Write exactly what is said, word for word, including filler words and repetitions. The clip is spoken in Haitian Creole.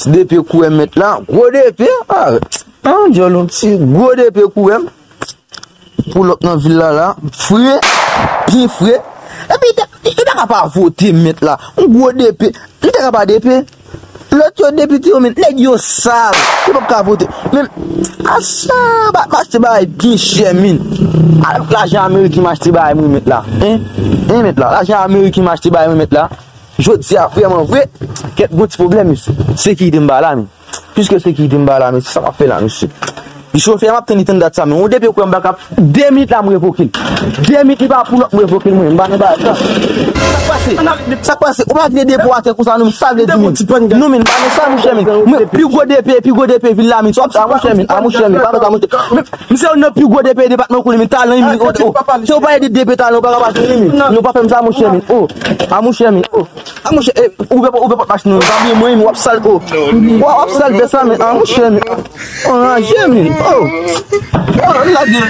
DP kouri m met la, gwo DP. Ah, an dyòl yon ti gwo DP kouri m. Pull up nan vil la la, fre, byen fre. Epi, li pa ka pa vote met la. Yon gwo DP. Li te ka pa DP. Lòt yo depite yo, men nèg yo sal. Yo p ap ka vote. Men, asa, m achte bagay byen chè, men. Avèk lajan ameriken m achte bagay mwen met la. Hein? Hein, met la? Lajan ameriken m achte bagay mwen met la. Jodi a, vrèman vre, kèt gon ti pwoblèm, mesye. Sekirite m ba la, men. Piske sekirite m ba la, mesye, sa m ap fè la, mesye? Li chofe a, m ap tann li tann dat sa, men yon DP kouri m pa ka. De minit la, m revoke l. De minit li pa pull up, m revoke l, mwen. M pa nan bagay sa. Sa k pase? Sa k pase? Ou pa vle DP atè konsa, non, men sa vle di, men. Non, men, m pa nan sa, monchè, men. Mwen, pi gwo DP, pi gwo DP vil la, men. Sa w ap sa, monchè, men. Ah, monchè, men. Pa konsa, monchè. Men, misye youn nan pi gwo DP depatman Kouli, men. Talan, men. Oh, oh. Si w pa ede DP talan, ou pa ka pase, men. Non, pa fè m sa, monchè, men. Oh. Ah, monchè, men. Oh. Ah, monchè, eh, ouvè pòt, ouvè pòt machin nan, pa bliye mwen, men w ap sal, oh. W ap sal fè sa, men, ah, monchè, men. Anraje, men, oh. Oh, lage.